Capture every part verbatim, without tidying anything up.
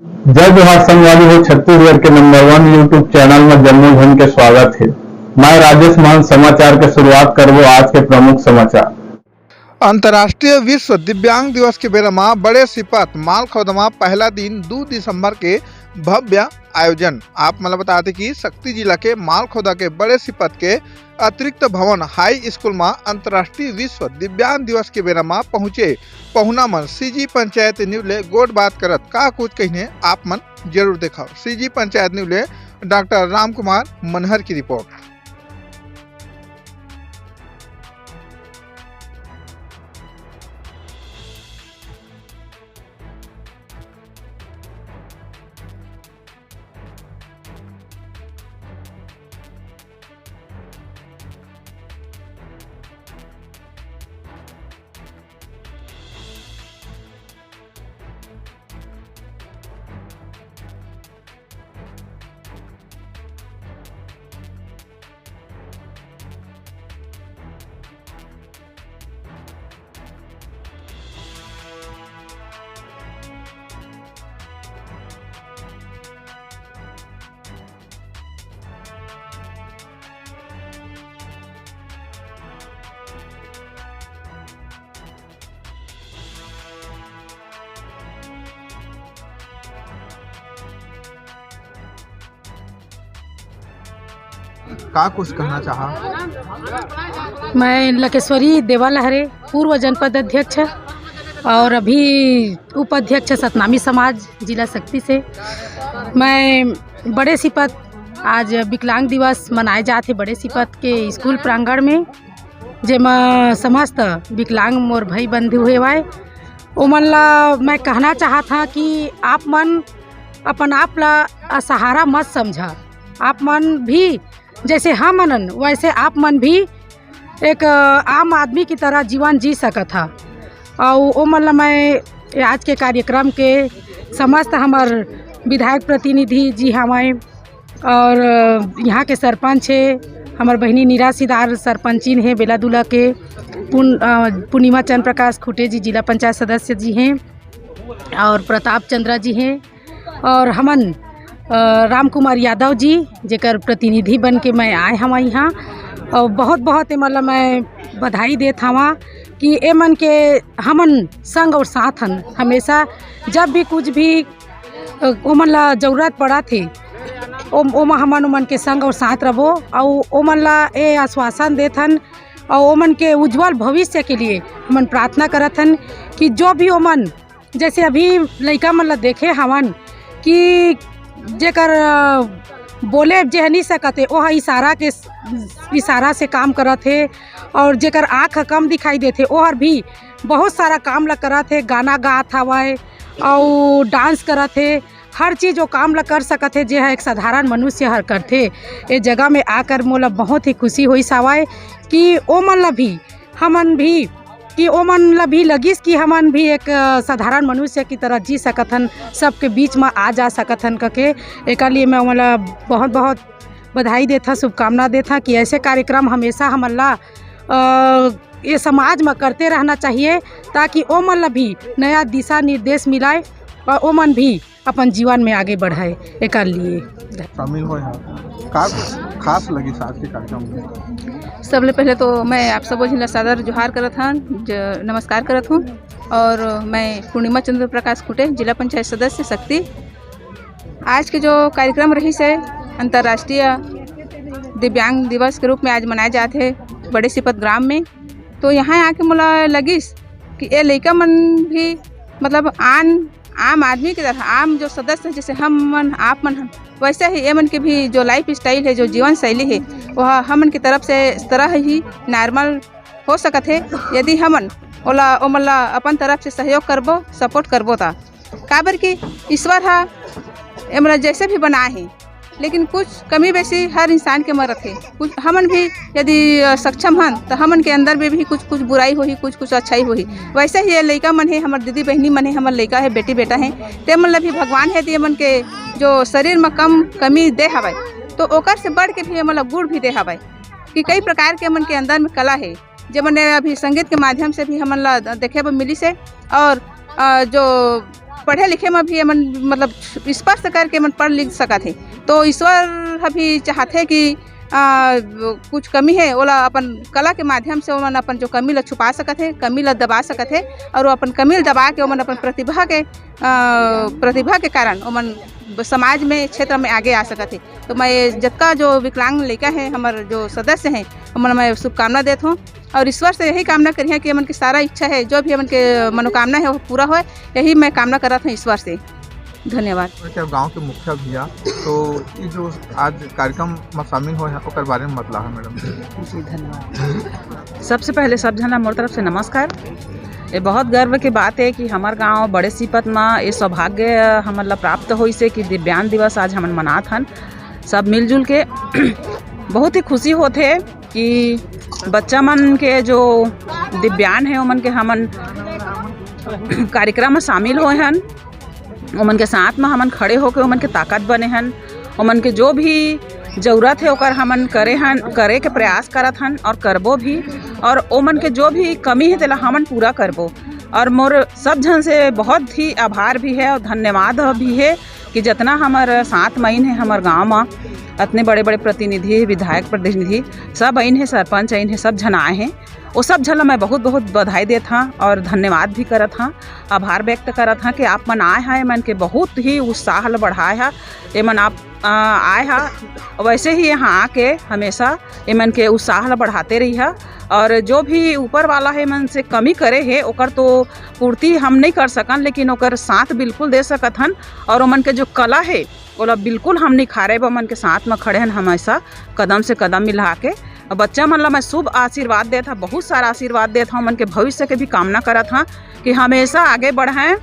जय जोहार संगवारी हो, छत्तीसगढ़ के नंबर वन YouTube चैनल में जम्मो झन के स्वागत हे। मैं राजेश मान समाचार के शुरुआत करबो आज के प्रमुख समाचार। अंतर्राष्ट्रीय विश्व दिव्यांग दिवस के बेरा म बड़े सिपत मालखौदा म पहला दिन दू दिसंबर के भव्य आयोजन। आप मन ल बता दें कि सक्ती जिला के मालखौदा के बड़े सिपत के अतिरिक्त भवन हाई स्कूल म अंतर्राष्ट्रीय विश्व दिव्यांग दिवस के बेरा म पहुंचे पहुना मन सीजी पंचायत न्यूज ले गोठ बात करत का कुछ कहिने, आप मन जरूर देखव। सीजी पंचायत न्यूज ले डॉक्टर रामकुमार मनहर की रिपोर्ट। का कुछ कहना चाहा? मैं लकेश्वरी देवा लहरे, पूर्व जनपद अध्यक्ष और अभी उपाध्यक्ष सतनामी समाज, जिला सक्ती से। मैं बड़े सिपत आज विकलांग दिवस मनाए जात हे बड़े सिपत के स्कूल प्रांगण में, जेमा समस्त विकलांग मोर भाई बंधु हेवय, ओमन ला मैं कहना चाहत हंव कि आप मन अपन आप ला असहारा मत समझा। आप मन भी जैसे हम मनन, वैसे आप मन भी एक, अ, आम आदमी की तरह जीवन जी सकत हा। अउ ओमन ला मैं आज के कार्यक्रम के समस्त हमर विधायक प्रतिनिधि जी हवय और, अ, यहाँ के सरपंच हे, हमर बहिनी नीरा सिदार सरपंचिन हे बेलादुला के, पुन-, अ, पूर्णिमा चंद्र प्रकाश खुटे जी जिला पंचायत सदस्य जी हैं और प्रताप चंद्रा जी हैं। और हमन, अ, रामकुमार यादव जी, जेकर प्रतिनिधि बन के मैं आए हवं यहाँ, और बहुत-बहुत एमन ला मैं बधाई देत हवं कि एमन के हमन संग और साथ हन। हमेशा जब भी कुछ भी, अ, ओमन ला जरूरत पड़त हे, ओम-, ओमा हमन ओमन के संग और साथ रबो, और ओमन ला ए आश्वासन देत हन, और ओमन के उज्जवल भविष्य के लिए हमन प्रार्थना करत हन कि जो भी ओमन जैसे अभी लइका मन ला देखे हवन कि जेकर, अ, बोले जे ह नी सकत हे, ओह इशारा के, इशारा से काम करत हे, और जेकर आँख ह कम दिखाई देथे, ओहर भी बहुत सारा काम ला करत हे, गाना गात हवय अउ डांस करत हे, हर चीज ओ काम ला कर सकत हे, जे ह एक साधारण मनुष्य हर करथे। ए जगह में आकर मोला बहुत ही खुशी होइस हवय कि ओमन ला भी हमन भी, कि ओमन ला भी लगिस कि हमन भी एक, अ, साधारण मनुष्य की तरह जी सकत हन, सबके बीच म आ जा सकत हन कके। एकर लिए मैं ओमन ला बहुत-बहुत बधाई देथंव, शुभकामना देथंव कि ऐसे कार्यक्रम हमेशा हमन ला, अ, ये समाज म करते रहना चाहिए, ताकि ओमन ला भी नया दिशा निर्देश मिलय और ओमन भी अपन जीवन में आगे बढ़य, एकर लिए। शामिल होय हव, का कुछ खास लगिस आज के कार्यक्रम में? सबले पहले तो मैं आप सबो झन ला सादर जोहार करत हन, ज-, नमस्कार करत हूँ। और मैं पूर्णिमा चंद्र प्रकाश खुटे, जिला पंचायत सदस्य सक्ती। आज के जो कार्यक्रम रहिस हे, अंतर्राष्ट्रीय दिव्यांग दिवस के रूप में आज मनाए जात हे बड़े सिपत ग्राम में। तो यहाँ आके मोला लगिस कि ए लइका मन भी, मतलब, आन आम आदमी की तरह, आम जो सदस्य, जैसे हम मन, आप मन हन, वैसे ही ये मन के भी जो लाइफ स्टाइल है, जो जीवन शैली है, वह हमन की तरफ से इस तरह ही नॉर्मल हो सकत है, यदि हमन ओला, ओमन ला अपन तरफ से सहयोग करबो, सपोर्ट करबो ता। काबर कि ईश्वर हा एमन ला जैसे भी बनाए हे, लेकिन कुछ कमी बेसी हर इंसान के म रथे। कुछ हमन भी यदि, अ, सक्षम हन, त हमन के अंदर में भी कुछ, कुछ बुराई होही, कुछ, कुछ अच्छाई होही। वैसे ही ये लइका मन हे, हमर दीदी बहिनी मन हे, हमर लइका हे, बेटी बेटा हे, ते मन ला भी भगवान हे, ते मन के जो शरीर म कम, कमी दे हवय, तो ओकर से बढ़ के भी एमन ला गुण भी दे हवय कि कई प्रकार के मन के अंदर में कला हे, जे मन अभी संगीत के माध्यम से भी हमन ला देखे बर मिलिस हे। और, अ, जो पढ़े लिखे में भी एमन मतलब स्पर्श करके एमन पढ़ लिख सकत हे। तो ईश्वर ह भी चाहथे कि आ, कुछ कमी हे, ओला अपन कला के माध्यम से ओमन अपन जो कमी ला छुपा सकत हे, कमी ला दबा सकत हे, और वो अपन कमी ला दबा के ओमन अपन प्रतिभा के, आ, प्रतिभा के कारण ओमन समाज में, क्षेत्र में आगे आ सकत हे। तो मैं जतका जो विकलांग लइका हे, हमर जो सदस्य हे, ओमन मैं शुभकामना देत हूँ और ईश्वर से यही कामना करिहा कि एमन के सारा इच्छा हे, जो भी एमन के मनोकामना हे, वो पूरा होए। यही मैं कामना करत हूँ ईश्वर से। धन्यवाद। क्या गांव के मुखिया भैया, तो ये जो आज कार्यक्रम में शामिल हुए हैं, ओकर बारे में बतला है मैडम। जी, धन्यवाद। सबसे पहले सब झन ला मोर तरफ से नमस्कार। ये बहुत गर्व के बात है कि हमार गांव बड़े सीपत में ये सौभाग्य हमन ला प्राप्त होइस हे कि दिव्यांग दिवस आज हमन मनात हन। सब मिलजुल के बहुत ही खुशी होथे कि बच्चा मन के जो दिव्यांग है, ओमन के हमन कार्यक्रम में शामिल होए हन, ओमन के साथ में हमन खड़े होके ओमन के ताकत बने हन, ओमन के जो भी जरूरत है, ओकर हमन करे हन, करे के प्रयास करत हन और करबो भी, और ओमन के जो भी कमी है, तेला हमन पूरा करबो। और मोर सब झन से बहुत ही आभार भी है और धन्यवाद भी है कि जितना हमर साथ में आइन है, हमर गांव में अतने बड़े-बड़े प्रतिनिधि, विधायक प्रतिनिधि सब आइन है, सरपंच आइन है, सब झन आए हैं। वो सब झन ला मैं बहुत-बहुत बधाई देत हाँ और धन्यवाद भी करत हाँ, आभार व्यक्त करत हाँ कि आप मन आए हाँ, एमन के बहुत ही उत्साह ला बढ़ाए हा। एमन आप, अ, आए हा, वैसे ही यहाँ आके हमेशा एमन के उत्साह ला बढ़ाते रही हा। और जो भी ऊपर वाला है, एमन से कमी करे है, ओकर तो पूर्ति हम नहीं कर सकन, लेकिन ओकर साथ बिल्कुल दे सकत हन। और ओमन के जो कला है, ओला बिल्कुल हम निखारे बर ओमन के साथ म खड़े हन, हमेशा कदम से कदम मिला के। बच्चा मन ला मैं शुभ आशीर्वाद देत हूँ, बहुत सारा आशीर्वाद देत हूँ, ओमन के भविष्य के भी कामना करत हूँ कि हमेशा आगे बढ़ें,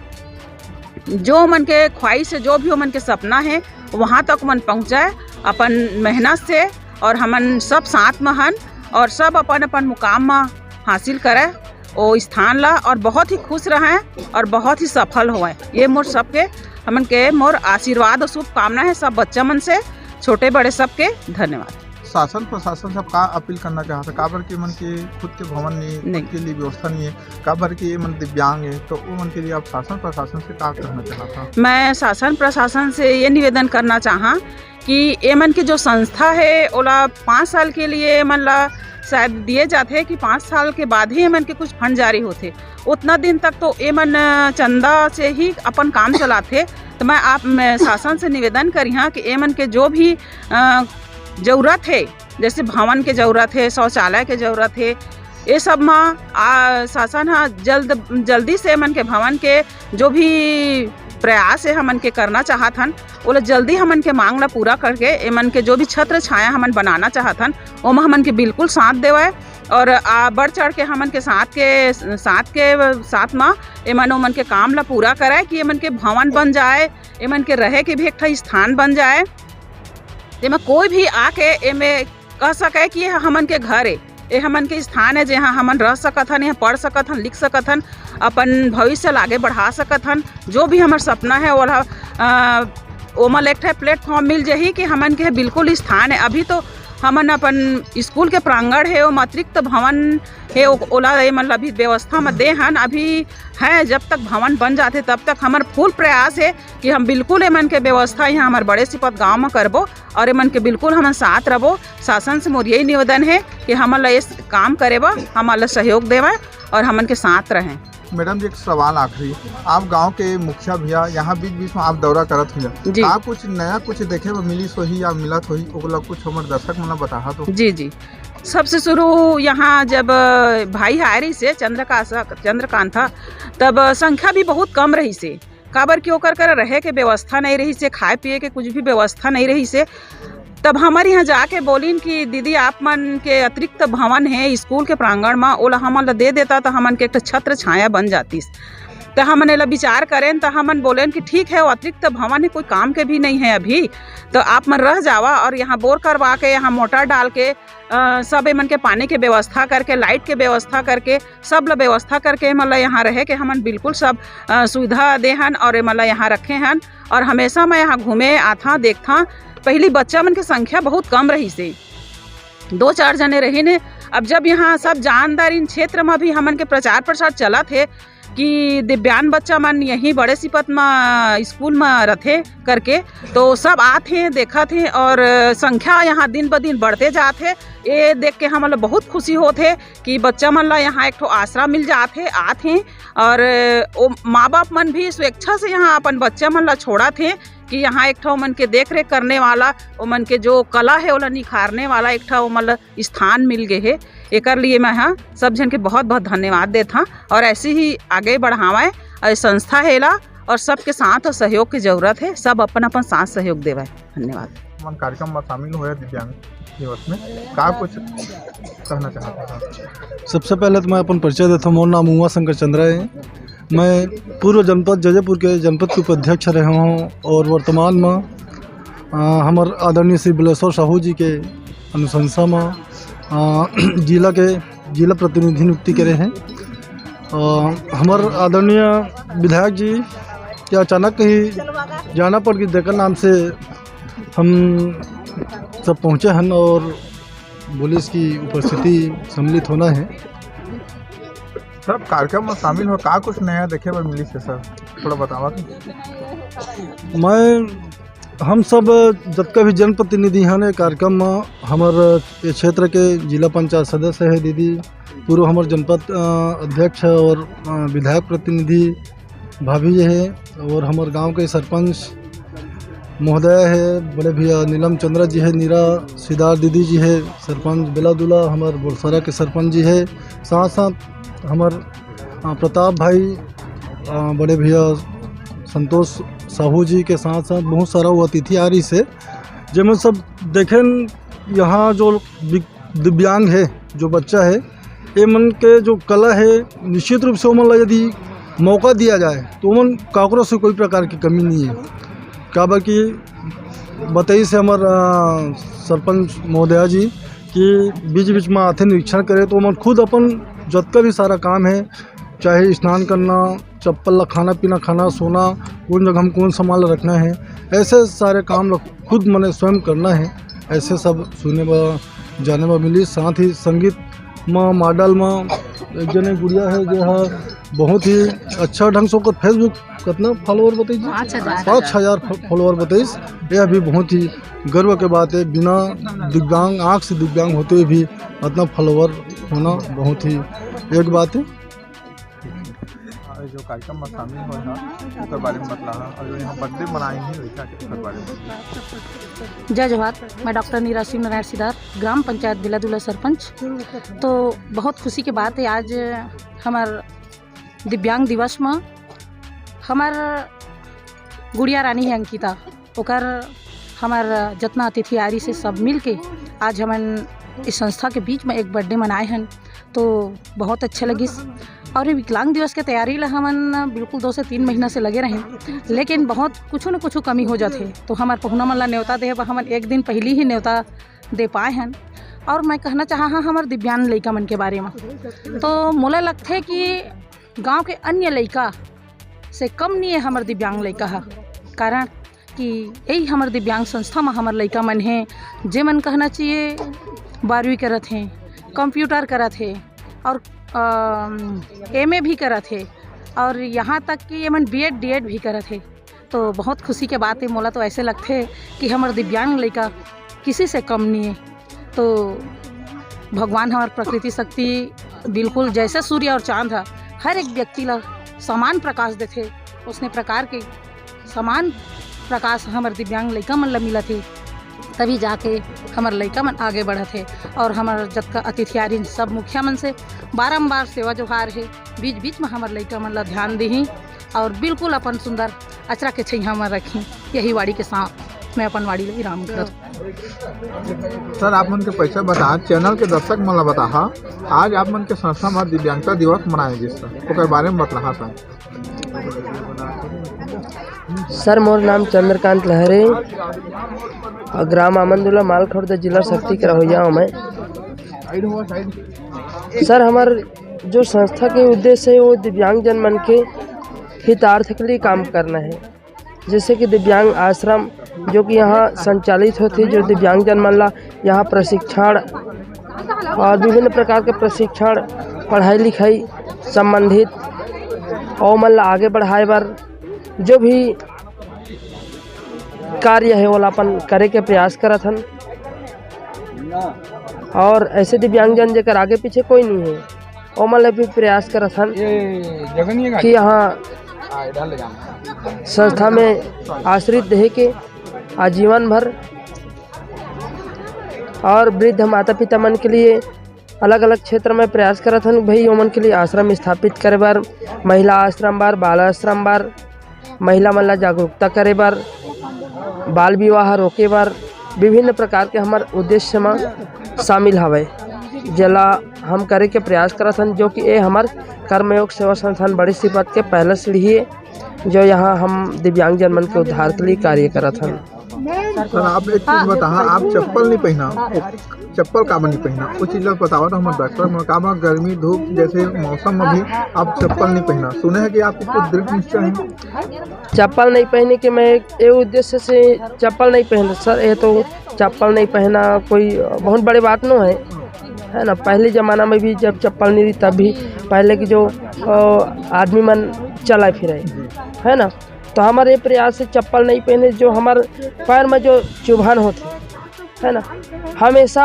जो ओमन के ख्वाहिश है, जो भी ओमन के सपना है, वहाँ तक ओमन पहुँचे अपन मेहनत से। और हमन सब साथ म हन और सब अपन अपन मुकाम म हासिल करे ओ स्थान ला और बहुत ही खुश रहें और बहुत ही सफल होए। ये मोर सबके, हमन के मोर आशीर्वाद और शुभकामना है सब बच्चा मन से, छोटे बड़े सबके। धन्यवाद। शासन प्रशासन से आप का अपील करना चाहते, काबर के मन के खुद के भवन नहीं, नहीं। खुद के लिए व्यवस्था नहीं है, काबर के ये मन दिव्यांग है, तो वो मन के लिए आप शासन प्रशासन से का कहना चाहता? मैं शासन प्रशासन से ये निवेदन करना चाहा कि एमन के जो संस्था है, ओला पाँच साल के लिए एमन ला शायद दिए जाथे कि पाँच साल के बाद ही एमन के कुछ फंड जारी होथे। उतना दिन तक तो एमन, अ, चंदा से ही अपन काम चलाथे। तो मैं आप, मैं शासन से निवेदन करिहा कि एमन के जो भी, अ, जरूरत है, जैसे भवन के जरूरत है, शौचालय के जरूरत है, ये सब म, आ, शासन ह जल्द, जल्दी से एमन के भवन के जो भी प्रयास है हमन के करना चाहत हन, ओला जल्दी हमन के मांग ला पूरा करके एमन के जो भी छत्र छाया हमन बनाना चाहत हन, ओमा हमन के बिल्कुल साथ देवय और, आ, बढ़ चढ़ के हमन के साथ के, साथ के, साथ म एमन ओमन के काम ला पूरा करय कि एमन के भवन बन जाए, एमन के रहे के भी एक ठा स्थान बन जाए, जेमा कोई भी आके एमे कह सके कि ये हमन के घर ए, ये हमन के स्थान है, जहाँ हमन रह सकत हन, यहाँ पढ़ सकत हन, लिख सकत हन, अपन भविष्य ला आगे बढ़ा सकत हन। जो भी हमर सपना है, ओला, अ, ओमा एक ठे platform मिल जाही कि हमन के बिल्कुल स्थान है। अभी तो हमन अपन स्कूल के प्रांगण है, ओमा अतिरिक्त भवन है, ओ-, ओला एमन ला भी व्यवस्था में दे हन। अभी है, जब तक भवन बन जाथे, तब तक हमर full प्रयास है कि हम बिल्कुल एमन के व्यवस्था यहाँ हमर बड़े सिपत गांव में करबो। और एमन के बिल्कुल हमन साथ रबो। शासन से मोर यही निवेदन है कि हमन ला इस काम करे बर हमन ला सहयोग देवय और हमन के साथ रहें। मैडम जी, एक सवाल आखिरी, आप गांव के मुखिया भैया, यहाँ बीच बीच में आप दौरा करत हुआ, जी। का कुछ नया कुछ देखे बर मिलिस होही या मिलत होही, ओला कुछ हमर दर्शक मन ला बताहा तो। जी, जी। सबसे शुरू यहाँ जब भाई आए रहिस हे चंद्रकांत, चंद्रकांत ह, तब संख्या भी बहुत कम रहिस हे। काबर कि ओकर करा रहे के व्यवस्था नहीं रहिस हे, खाए पिए के कुछ भी व्यवस्था नहीं रहिस हे। तब हमर यहाँ जाके बोलिन कि दीदी, आप मन के अतिरिक्त भवन हे स्कूल के प्रांगण म, ओला हमन ला दे देता त हमन के एक ठो छत्र छाया बन जातिस। त हमन एला विचार करेन, त हमन बोलेन कि ठीक है, वो अतिरिक्त भवन है, कोई काम के भी नहीं है अभी, तो आप मन रह जावा और यहाँ बोर करवा के, यहाँ मोटर डाल के, अ, सब एमन के पानी के व्यवस्था करके, लाइट के व्यवस्था करके, सब ल व्यवस्था करके एमन ल यहाँ रहे के हमन बिल्कुल सब, अ, सुविधा दे हन और एमन ल यहाँ रखे हन और हमेशा मैं यहाँ घूमे आथा, देखथा। पहली बच्चा मन के संख्या बहुत कम रहिस हे, दो चार जने रहिन हे। अब जब यहाँ सब जानदार इन क्षेत्र में भी हमन के प्रचार प्रसार चलत हे, कि दिव्यांग बच्चा मन यहीं बड़े सिपत म स्कूल म रथे करके, तो सब आत हे, देखत हे और संख्या यहाँ दिन ब दिन बढ़ते जात हे। ये देख के हमन ला बहुत खुशी होत हे कि बच्चा मन ला यहाँ एक ठो आसरा मिल जात हे, आत हे और ओ माँ बाप मन भी स्वेच्छा से यहाँ अपन बच्चा मन ला छोड़त हे कि यहाँ एक ठो ओमन के देख रेख करने वाला, ओमन के जो कला है ओला निखारने वाला एक ठो ओमन ला स्थान मिल गए हे। एकर लिए मैं हा सब झन के बहुत बहुत धन्यवाद देत हाँ और ऐसे ही आगे बढ़ावय। और संस्था हे ला और सबके साथ और सहयोग की जरूरत है, सब अपन अपन साथ सहयोग देवय। धन्यवाद। मन कार्यक्रम में शामिल होय दिव्यांग दिवस में, का कुछ कहना चाहत हव? सबसे पहले तो मैं अपन परिचय देता हूँ। मोर नाम उमा शंकर चंद्रा है। मैं पूर्व जनपद जैजैपुर के जनपद के उपाध्यक्ष रहे हूँ और वर्तमान में, अ, हमर आदरणीय श्री बिलेश्वर साहू जी के अनुशंसा में, अ, जिला के, जिला प्रतिनिधि नियुक्ति करे हैं। अ, हमर आदरणीय विधायक जी के अचानक ही जाना पड़ गई, जेकर नाम से हम सब पहुँचे हन और बोलिस कि उपस्थिति सम्मिलित होना है। सब कार्यक्रम में शामिल हो, का कुछ नया देखे बर मिलिस हे सर, थोड़ा बतावा तो। मैं, हम सब जतका भी जनप्रतिनिधि हन, ये कार्यक्रम में हमर ये क्षेत्र के जिला पंचायत सदस्य है दीदी, पूर्व हमर जनपद, अ, अध्यक्ष और, अ, विधायक प्रतिनिधि भाभी जी है और हमर गांव के सरपंच महोदय है, बड़े भैया नीलम चंद्रा जी है, नीरा सिदार दीदी जी है, सरपंच बेलादुला हमर बोलसरा के सरपंच जी है, साथ साथ हमर, अ, प्रताप भाई, अ, बड़े भैया संतोष साहू जी के साथ साथ बहुत सारा वो अतिथि आ रही से, जेमन सब देखेन यहाँ जो वि-, दिव्यांग है, जो बच्चा है, ये मन के जो कला है, निश्चित रूप से ओमन ला यदि मौका दिया जाए तो ओमन काकरो से कोई प्रकार की कमी नहीं है। काबर कि बताइस हमर, अ, सरपंच महोदया जी कि बीच बीच में आथे निरीक्षण करे, तो ओमन खुद अपन जतका भी सारा काम है, चाहे स्नान करना, चप्पल ला, खाना पीना, खाना सोना, कौन जगह में कौन सामान ला रखना है, ऐसे सारे काम ला खुद मने स्वयं करना है। ऐसे सब सुने बर जाने बर मिली। साथ ही संगीत म मॉडल म एक जने गुड़िया है, जो है बहुत ही अच्छा ढंग से ओकर Facebook कितना फॉलोअर बताइए, पाँच हज़ार। पाँच हज़ार फॉलोअर बताइस। यह भी बहुत ही गर्व के बात है, बिना दिव्यांग, आँख से दिव्यांग होते हुए भी इतना फॉलोअर होना बहुत ही एक बात है। और जो कार्यक्रम में शामिल हुए हैं, उसके बारे में बतला है, और जो यहाँ बर्थडे मनाए हैं लड़का के, उसके बारे में। जय जोहार, मैं डॉक्टर नीरा शिव नारायण सिदार, ग्राम पंचायत बिलादुला सरपंच। तो बहुत खुशी की बात है, आज हमार दिव्यांग दिवस में हमार गुड़िया रानी है अंकिता, ओकर हमार जतना अतिथि आरी से सब मिल के आज हमन इस संस्था के बीच में एक बर्थडे मनाए हन, तो बहुत अच्छा लगिस। और ये विकलांग दिवस के तैयारी ला हमन बिल्कुल दो से तीन महीना से लगे रहें, लेकिन बहुत कुछ न कुछ कमी हो जाथे, तो हमार पहुना मन ला न्योता दे बर हमन एक दिन पहली ही न्योता दे पाए हन। और मैं कहना चाहा हाँ हमार दिव्यांग लइका मन के बारे में, तो मोला लगथे कि गांव के अन्य लइका से कम नहीं है हमर दिव्यांग लइका ह, कारण कि यही हमर दिव्यांग संस्था में हमर लइका मन हे, जे मन कहना चाहिए बारहवीं करत हे, कंप्यूटर करत हे और एमए भी करत हे और यहाँ तक कि ये मन बीएड डीएड भी करत हे। तो बहुत खुशी के बात है, मोला तो ऐसे लगथे कि हमर दिव्यांग लइका किसी से कम नहीं है। तो भगवान हमार प्रकृति शक्ति बिल्कुल जैसे सूर्य और चांद है, हर एक व्यक्ति ला समान प्रकाश देथे, उसने प्रकार के समान प्रकाश हमर दिव्यांग लइका मन ला मिलत हे, तभी जाके हमर लइका मन आगे बढ़त हे। और हमर जतका अतिथियारिन सब मुखिया मन से बारंबार सेवा जोहार हे, बीच बीच में हमर लइका मन ला ध्यान दिही और बिल्कुल अपन सुंदर अचरा के छैहा में रखी। यही वाणी के साथ मैं अपन वाणी ले विराम करत। सर, आप मन के परिचय बता, चैनल के दर्शक मन ला बताहा, आज आप मन के संस्था में दिव्यांगता दिवस मनाए गिस, ओकर बारे में बतलाहा सर। सर, मोर नाम चंद्रकांत लहरे, ग्राम आमंदुला, मालखुर्द, जिला सक्ती के रहोइया हूँ मैं। सर, हमार जो संस्था के उद्देश्य है, वो दिव्यांगजन मन के हितार्थ के लिए काम करना है। जैसे कि दिव्यांग आश्रम, जो कि यहाँ संचालित होथे, जो दिव्यांगजन मन ला यहाँ प्रशिक्षण और विभिन्न प्रकार के प्रशिक्षण, पढ़ाई लिखाई संबंधित ओमन ला आगे बढ़ाए बर जो भी कार्य हे, ओला अपन करे के प्रयास करत हन। और ऐसे दिव्यांगजन जेकर आगे पीछे कोई नहीं है, ओमन ला भी प्रयास करत हन कि यहाँ संस्था में आश्रित देहे के आजीवन भर, और वृद्ध माता पिता मन के लिए अलग-अलग क्षेत्र में प्रयास करत हन भाई, ओमन के लिए आश्रम स्थापित करे बर, महिला आश्रम बर, बाल आश्रम बर, महिला मन ला जागरूकता करे बर, बाल विवाह रोके बर, विभिन्न प्रकार के हमर उद्देश्य म शामिल हवय, जेला हम करे के प्रयास करत हन, जो कि ए हमर कर्मयोग सेवा संस्थान बड़ी सीपत के पहला सीढ़ी हे, जो यहाँ हम दिव्यांगजन मन के उद्धार के लिए कार्य करत हन। सर, आप एक चीज बताहा, आप चप्पल नहीं पहना, चप्पल काबर नहीं पहना? वो चीज ला बतावा तो हमर दर्शक मन, काबर गर्मी धूप जैसे मौसम में भी आप चप्पल नहीं पहना? सुने हैं कि आपको कुछ दृढ़ निश्चय है। चप्पल नहीं पहने के मैं एक, ये उद्देश्य से चप्पल नहीं पहन सर, ये तो चप्पल नहीं पहना कोई बहुत बड़ी बात नो है, है ना। पहले जमाना में भी जब चप्पल नहीं रही तब भी पहले की जो अ, आदमी मन चला फिरे, है ना, तो हमारे ये प्रयास से चप्पल नहीं पहने, जो हमारे पैर में जो चुभन होते, है ना, हमेशा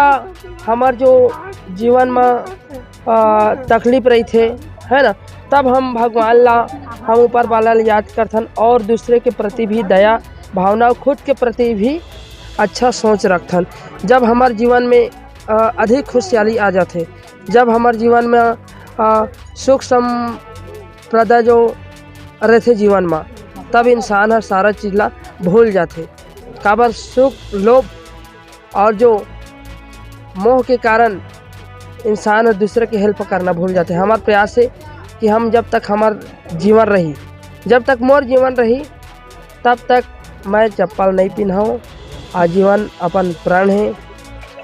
हमार जो जीवन में अ, तकलीफ रही थे, है ना, तब हम भगवान ला, हम ऊपर वाला ला याद करथन और दूसरे के प्रति भी दया भावना, खुद के प्रति भी अच्छा सोच रखथन। जब हमार जीवन में अ, अधिक खुशहाली आ जाथे, जब हमार जीवन में अ, सुख संप्रदा जो रहथे जीवन में, तब इंसान हर सारा चीज ला भूल जाथे। काबर सुख, लोभ और जो मोह के कारण इंसान हर दूसरे के हेल्प करना भूल जाथे। हमार प्रयास है कि हम जब तक हमार जीवन रही, जब तक मोर जीवन रही, तब तक मैं चप्पल नहीं पिन्हाऊँ। आजीवन अपन प्रण है,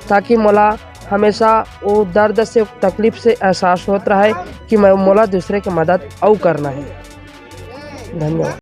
ताकि मोला हमेशा वो दर्द से, तकलीफ से एहसास होत रहे कि मैं, मोला दूसरे के मदद अउ करना है। धन्यवाद।